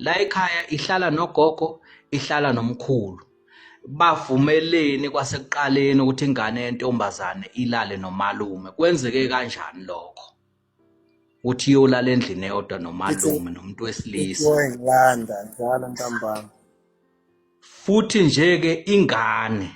La ekhaya ihlala nogogo, ihlala nomkhulu. Bavumeleni kwasekuqaleni ukuthi ingane yentombazane ilale nomalume. Kwenzeke kanjani lokho? Ukuthi iyolala endlini eyodwa nomalume nomuntu wesilisa. Ngilanda njalo ntambama. Futhi nje-ke ingane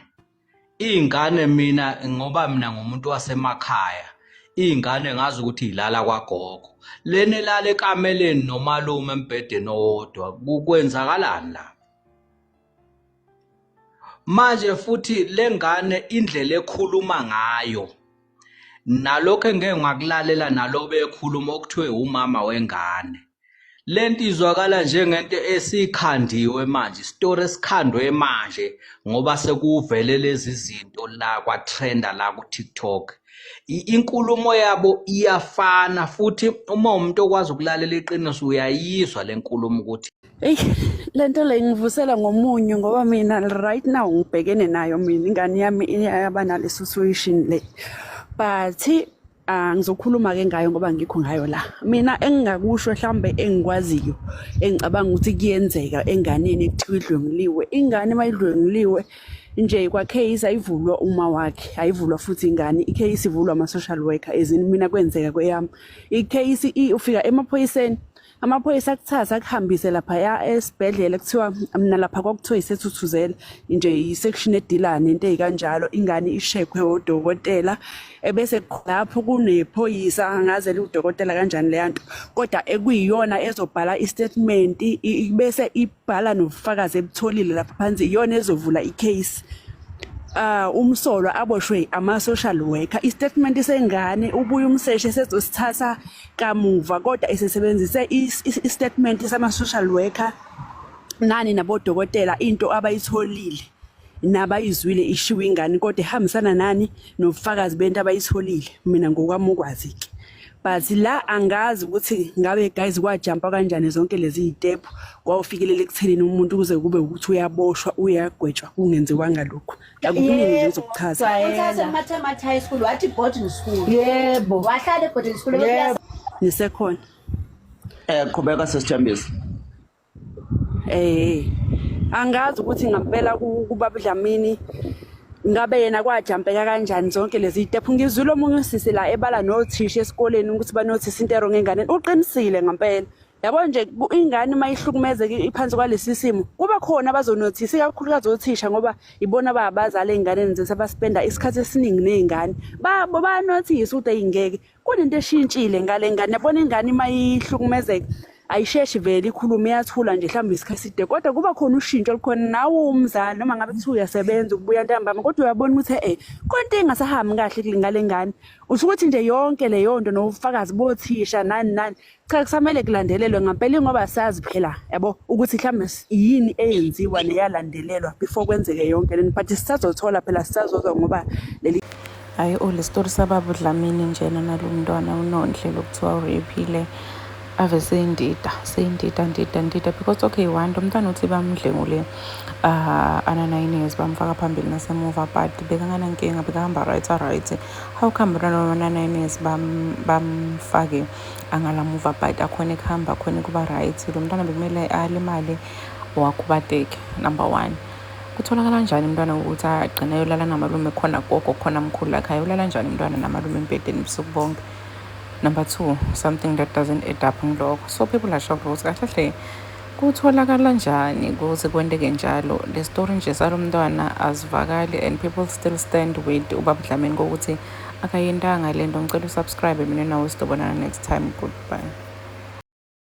Iy'ngane mina ngoba mina ngumuntu wasemakhaya, iy'ngane ngazi ukuthi y'lala kwagogo. Lena elala ekameleni nomalume embhedeni owodwa, kwenzakalani lapho? Manje futhi le ngane indlela ekhuluma ngayo nalokho engeke ngakulalela nalo bekhuluma okuthiwe umama wengane. Lento izwakala njengento esikhandiwe manje, isitori esikhandwe manje ngoba sekuvele lezi zinto la kwa-trenda la ku-TikTok. Inkulumo yabo iyafana futhi uma umuntu okwazi ukulalela iqiniso uyayizwa le nkulumo ukuthi Eyi le nto le ingivusela ngomunyu ngoba mina right now ngibhekene nayo mina ingane yami iyaba nale situation le. But Ah ngizokhuluma ke ngayo ngoba ngikho ngayo la. Mina engingakusho mhlambe engikwaziyo engicabanga ukuthi kuyenzeka enganeni ekuthiwa idlwenguliwe. Ingane mayidlwenguliwe nje kwa case ayivulwa uma wakhe, ayivulwa futhi ingane. I case ivulwa ama social worker ezini mina kwenzeka kweyami. I case ufika emaphoyiseni amaphoyisa akuthatha akuhambise laphaya esibhedlela kuthiwa mina lapha kwakuthiwa isethuthuzela nje yi-section edila nento ey'kanjalo ingane ishekhwe odokotela ebese lapho kunephoyisa angaze liwudokotela kanjani leya nto kodwa ekuyiyona ezobhala i-statement bese ibhala nobufakazi ebutholile lapha phansi iyona ezovula i-case umsolwa aboshwe ama social worker istatement sengane ubuye umseshe sezosithatha kamuva kodwa esesebenzise istatement sama social worker nani nabodokotela into abayitholile nabayizwile ishiwe ingane kodwa ihambisana nani nobufakazi bento abayitholile mina ngokwami ukwazi ke but la angazi ukuthi ngabe guys kwajumpa kanjani zonke lezi zitephu kwawufikelela ekuthenini umuntu kuze kube ukuthi uyaboshwa uyagwetshwa kungenziwanga lokhu akukuningi nje ngizokuchaza Uthathe eMathemathi High School wathi boarding school. Yebo. Wahlala e-boarding school. Yebo. Nisekhona? Qhubeka sesithembiso. Angazi ukuthi ngampela kubaba Dlamini ngabe yena kwajampeka kanjani zonke lezi zitephu. Ngizwile omunye usisi la ebala nothisha esikoleni ukuthi banothisa into erong enganeni. Uqinisile ngampela. Yabo nje ingane uma ihlukumezeka iphansi kwalesi simo kuba khona abazonothisa ikakhulukazi othisha ngoba ibona ababazali ey'nganeni zethu abaspenda isikhathi esiningi ney'ngane. Babo bayanothisa ukuthi eyi ngeke kunento eshintshile ngale ngane yabona ingane uma ihlukumezeka ayisheshi vele ikhulume iyathula nje mhlawumbe isikhathi eside kodwa kuba khona ushintsho olukhona nawe umzali noma ngabe kuthiwa uyasebenza ukubuya ntambama kodwa uyabona ukuthi eh konke ingasahambi kahle ngale ngane usho ukuthi nje yonke leyo nto nobufakazi bothisha nani nani cha kusamele kulandelelwe ngampela ingoba sazi phela yabo ukuthi mhlawumbe yini eyenziwa neyalandelelwa before kwenzeke yonke lento but sisazothola phela sisazozwa ngoba leli Hhayi oh le story sababa uDlamini njena nalo mntwana uNonhle lokuthiwa urephile ave seyindida seyindida ndida ndida because okay one lo mntwana uthi bamdlengule ana 9 years bamfaka phambili nasemuva but bekanganankinga bekahamba right right how come mntwana wana 9 years bamfake angalamuva but akhone kuhamba akhone kuba right lo mntwana bekumele alimale wakhubateke number one kutholakala njani umntwana ukuthi agcine ayolala namalume khona gogo khona mkhulu lakhe ayolala njani umntwana namalume embhedeni ubusuku bonke number two something that doesn't add up ngilokho so people are shocked ukuthi kahle hle kutholakala njani kuze kwenteke njalo le story nje salo mntwana azivakali and people still stand with ubaba Dlamini kokuthi akayentanga le nto ngicela usubscribe mina nawe sidobonana next time goodbye.